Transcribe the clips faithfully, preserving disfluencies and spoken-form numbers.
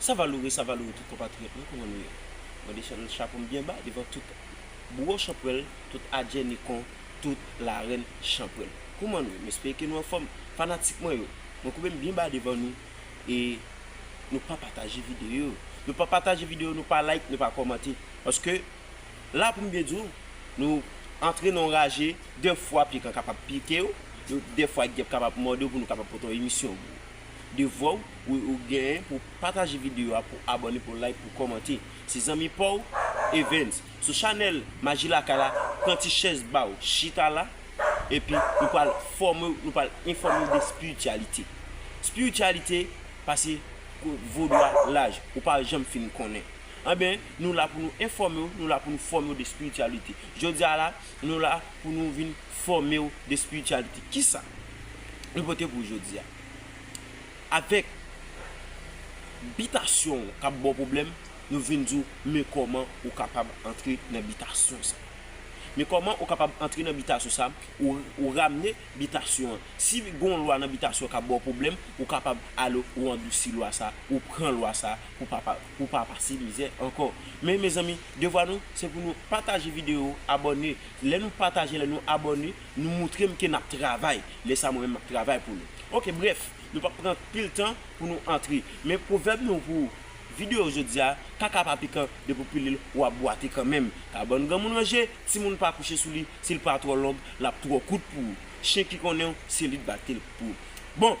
Savalou, savalou tout konpatriyòt mwen, kouman nou ye? Mwen desann chapo m byen ba devan tout bouwo chanpwèl, tout adjè nikon, tout larèn chanpwèl. Kouman nou ye? M espere ke nou anfòm. Fanatik mwen yo, mwen koube m byen ba devan nou e nou pa pataje videyo yo. Nou pa pataje videyo, nou pa like, nou pa kòmante. Paske la pou m byen di w, nou antre nan yon raje, dèfwa pikan kapab pike w, dèfwa gyèp kapab mòde w pou nou kapab pote yon emisyon pou ou. Devwa w, ou, ou genyen pou pataje videyo a, pou abòne, pou like, pou kòmante. Se zanmi pa w, Evens. Sou chanèl Maji Lakay la, pran ti chèz ba w, chita la, epi nou pral fòme w, nou pral enfòme w de espirityalite. Espirityalite pase vodou a laj, ou pa janm fin konnen. Anben, nou la pou nou enfòme w, nou la pou nou fòme w de espirityalite. Jodi a la, nou la pou nou vin fòme w de espirityalite. Kisa nou pote pou jodi a? Avèk bitasyon w k ap ba w pwoblèm, nou vin di w, men kòman ou kapab antre nan bitasyon sa. Men kòman ou kapab antre nan bitasyon sa, ou, ou ramne bitasyon an. Si gon lwa nan bitasyon an k ap ba w pwoblèm, ou kapab ale ou andousi lwa sa, ou pran lwa sa pou pa, pa, pou pa pase mizè ankò. Men, mezanmi, devwa nou, se pou nou pataje videyo, abòne. Lè nou pataje, lè nou abòne, nou montre m ke n ap travay. Lè sa, mwen menm, m ap travay pou nou. Oke, brèf, nou p ap pran pil tan pou nou antre. Men pwovèb nou pou videyo jodi a, kaka pa pikan, depi w pile l, w ap bwate kanmenm. Kabann granmoun ranje, timoun pa kouche sou li, si l pa twò long, l ap twò kout pou ou. Chen ki konnen w, se li t bate l pou ou. Bon,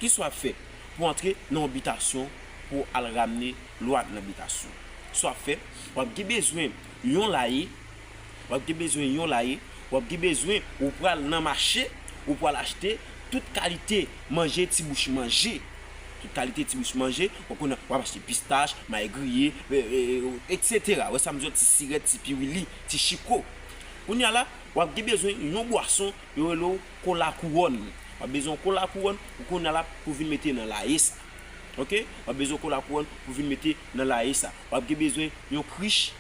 kisa w ap fè pou antre nan yon bitasyon pou w al ramne lwa nan bitasyon? Sa w ap fè, w ap gen bezwen yon laye, w ap gen bezwen yon laye, w ap gen bezwen, ou pral nan mache, ou pral achte tout kalite manje, ti bouch manje. Tout kalite ti bouch manje, w ap konnen, w ap achte pistach, may griye, e, e, e, etsetera. Wè sa m di w, ti sirèt, ti piwili, ti chiko. Kounye a la, w ap gen bezwen yon bwason, yo rele w kola kouwòn. W ap bezwen yon kola kouwòn, pou kounye a la, pou vin mete nan laye sa. Oke? W ap bezwen yon kola kouwòn, pou vin mete nan laye sa. W ap gen bezwen yon krich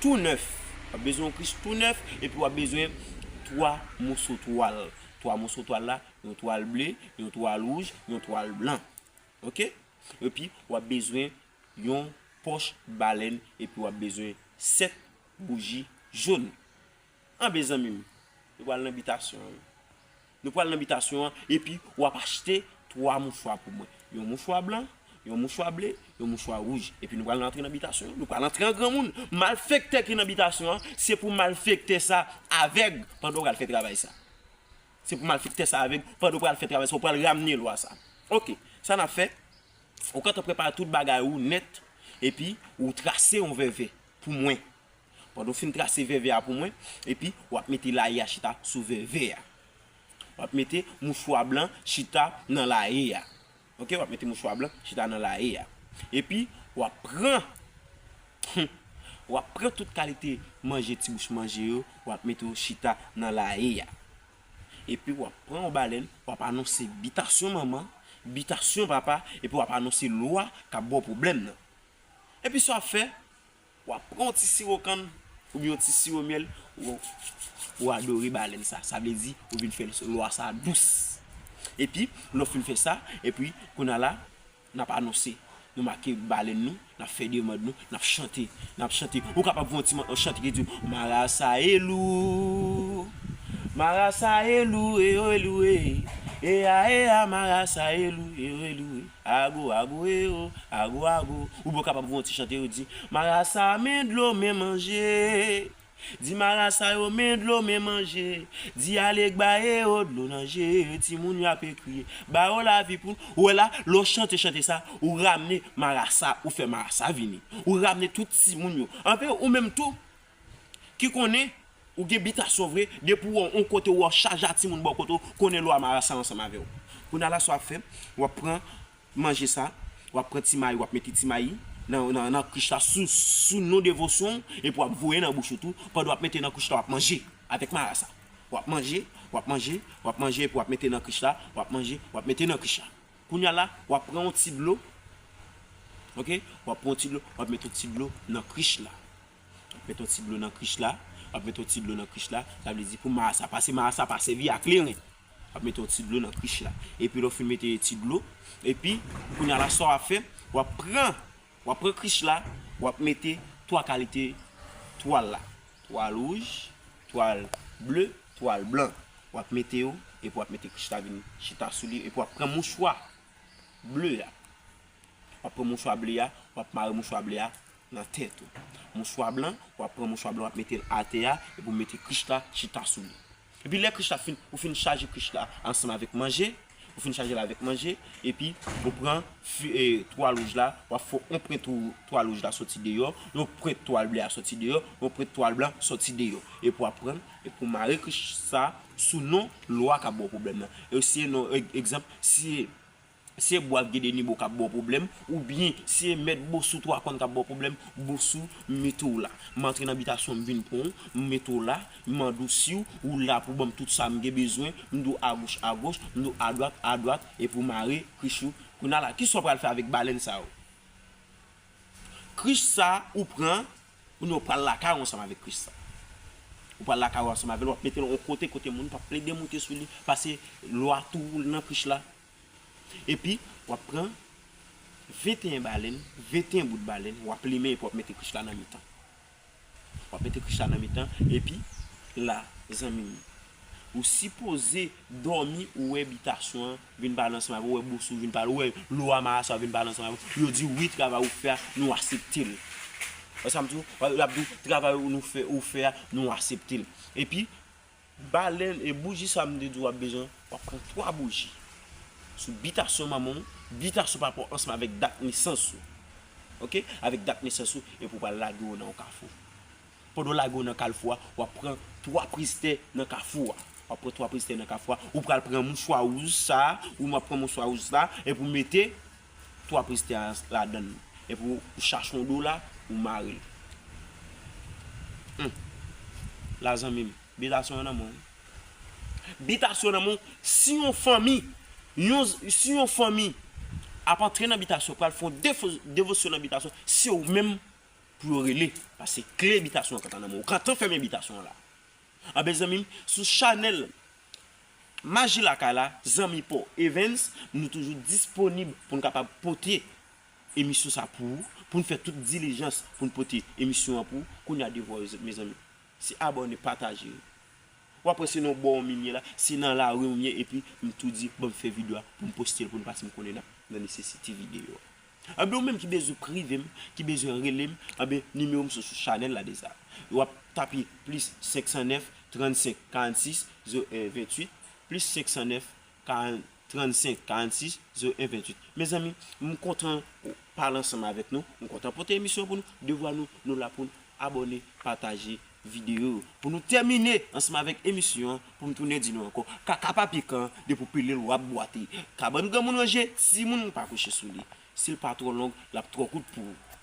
tou nèf. W ap bezwen yon krich tou nèf, epi w ap bezwen twa moso twal. Twa moso twal la, yon twal ble, yon twal wouj, yon twal blan. Oke? Epi, w ap bezwen yon pòch balèn, epi w ap bezwen sèt bouji jòn. Anben, zanmi m, nou pral nan bitasyon an wi. Nou pral nan bitasyon an, epi w ap achte twa mouchwa pou mwen. Yon mouchwa blan, yon mouchwa ble, yon mouchwa wouj. Epi nou pral antre nan bitasyon an. Nou pral antre an granmoun. Malfektè ki nan bitasyon an, se pou malfektè sa avèg pandan w pral fè travay sa. Se pou malfektè sa avèg pandan w pral fè travay sa, w pral ramne lwa sa. Oke, sa n ap fè, ou gentan prepare tout bagay ou nèt, epi ou trase yon vèvè pou mwen. Pandan w fin trase vèvè a pou mwen, epi w ap mete laye a chita sou vèvè a. W ap mete mouchwa blan chita nan laye a. Oke, w ap mete mouchwa blan chita nan laye a. Epi, w ap pran, w ap pran tout kalite manje, ti bouch manje yo, w ap mete yo chita nan laye a. Epi, w ap pran yon balèn, w ap anonse bitasyon manman, bitasyon papa, epi w ap anonse lwa k ap ba w pwoblèm nan. Epi sa w ap fè, w ap pran yon ti siwo kann, oubyen yon ti siwo myèl, ou, ou adore balèn sa. Sa vle di, ou vin fè lwa sa dous. Epi, lè w fin fè sa, epi, kounye a la, n ap anonse. Nou make balèn nou, n ap fè demann nou, n ap chante, n ap chante. Ou kapab voye yon ti man-, chante ki di, Marasa e lou, marasa e lou, e o e lou e, e a e a, marasa e lou, e o e lou e. Ago, ago, e o, ago, ago. Oubyen w kapab voye yon ti chante yo di, marasa men dlo, men manje. Di marasa yo men dlo, men manje. Di alegba, e o, dlo nan je. Timoun yo ape kriye. Ba yo lavi pou nou. Ou wè la, lè w chante chante sa, ou ramne marasa, ou fè marasa vini. Ou ramne tout timoun yo. Anfen, ou menm tou, ki konnen ou gen bitasyon vre, depi w wè yon kote w wè w chaje a timoun bò kote w, konnen lwa marasa ansanm avè w. Kounye a la sa w ap fè, w ap pran manje sa, w ap pran ti mayi, w ap mete ti mayi nan, nan, nan krich la sou, sou non devosyon w, epi w ap voye nan bouch ou tou, pandan w ap mete nan krich la, w ap manje avèk marasa. W ap manje, w ap manje, w ap manje, epi w ap mete nan krich la, w ap manje, w ap mete nan krich la. Kounye a la, w ap pran yon ti dlo, oke? W ap pran yon ti dlo, w ap mete yon ti dlo nan krich la. W ap mete yon ti dlo nan krich la, w ap mete yon ti dlo nan krich la, sa vle di pou marasa, paske marasa pa sèvi a kleren. W ap mete yon ti dlo nan krich la. Epi lè w fin mete ti dlo, epi kounye a la, sa w ap fè, W ap pran, w ap pran krich la, w ap mete twa kalite twal la. Twal wouj, twal ble, twal blan. W ap mete yo, epi w ap mete krich la vin chita sou li, epi w ap pran mouchwa ble a. W ap pran mouchwa ble a, w ap mare mouchwa ble a nan tèt ou. Mouchwa blan, w ap pran mouchwa blan, w ap mete l atè a, epi w mete krich la chita sou li. Epi lè krich la fin, ou fin chaje krich la ansanm avèk manje, ou fin chaje l avèk manje, epi ou pran fi- e, twal wouj la, w ap fè yon pwent ou- twal wouj la soti deyò, yon pwent twal ble a soti deyò, yon pwent twal blan soti deyò. Epi w ap pran, epi w mare krich sa sou non lwa k ap ba w pwoblèm nan. E si non, e- egzanp, si se bwa Gede Nibo k ap ba w pwoblèm, oubyen se mèt Bosou Twa Kòn k ap ba w pwoblèm, Bosou, m mete w la. M antre nan bitasyon, m vin pran w, m mete w la, m adousi w, ou la pou ban m tout sa m gen bezwen, m di w agoch, agoch, m di w adwat, adwat, epi w mare krich ou. Kounye a la, kisa w pral fè avèk balèn sa yo? Krich sa ou pran, ou pral lakay ou ansanm avèk krich sa. Ou pral lakay ou ansanm avè l, w ap mete l yon kote, kote moun p ap plede moute sou li, pase lwa tou woule nan krich la. Epi, w ap pran venteyen balèn, venteyen bout balèn, w ap limen epi w ap mete krich la nan mitan. W ap mete krich la nan mitan, epi la, zanmi m, ou sipoze dòmi, ou wè bitasyon an vin pale ansanm avè w, ou wè Bosou vin pale, ou wè lwa marasa vin pale ansanm avè w. Yo di w, wi, travay ou fè a, nou aksepte l. Wè sa m di w? Y ap di w, travay ou nou fè, ou fè a, nou aksepte l. Epi, balèn e bouji sa m te di w w ap bezwen, w ap pran twa bouji. Sou bitasyon manman w, bitasyon papa w ansanm avèk dat nesans ou. Oke? Avèk dat nesans ou, epi w pral lage yo nan yon kafou. Pandan w lage yo nan kafou a, w ap pran twa priz tè nan kafou a. W ap pran twa priz tè nan kafou a. Ou pral pran mouchwa wouj sa, ou m ap pran mouchwa wouj sa, epi w mete twa priz tè a ladan l. Epi w, ou chache yon dola, ou mare l. Hmm. La, zanmi m, bitasyon an nan men w. Bitasyon nan men w, si yon fanmi, yon, si yon fanmi ap antre nan bitasyon, pral fè yon defo- devosyon nan bitasyon, se ou menm pou yo rele, paske kle bitasyon an gentan nan men w. Gentan fèmen bitasyon an la. Anben, zanmi m, sou chanèl Maji Lakay la, zanmi pa w Evens, nou toujou disponib pou n kapab pote emisyon sa pou ou, pou n fè tout dilijans pou n pote emisyon an pou ou. Kounye a, devwa w, mezanmi, se abòne, pataje. W ap wè se nan bò w menm ye la, se nan lari w m ye, epi m tou di, ban m fè videyo a pou m poste l pou nou, paske m konnen n ap nan nesesite videyo a. Anben, ou menm ki bezwen prive m, ki bezwen rele m, anben, nimewo m sou, sou chanèl la deja. W ap tape plis senk san nèf, trannsenk, karannsis, zewo en, venntuit, plis senk san nèf, karant, trannsenk, karannsis, zewo en, venntuit. Mezanmi, m kontan pale ansanm avèk nou, m kontan pote emisyon pou nou. Devwa nou, nou la pou n abòne, pataje videyo yo. Pou nou tèmine ansanm avèk emisyon an, pou m tounen di nou ankò, kaka pa pikan, depi w pile l, w ap bwate. Kabann granmoun ranje, timoun pa kouche sou li. Si l pa twò long, l ap twò kout pou ou.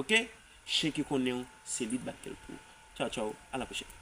Oke? Chen ki konnen w, se li k bat kè l pou ou. Tchaw, tchaw, a la pwochèn.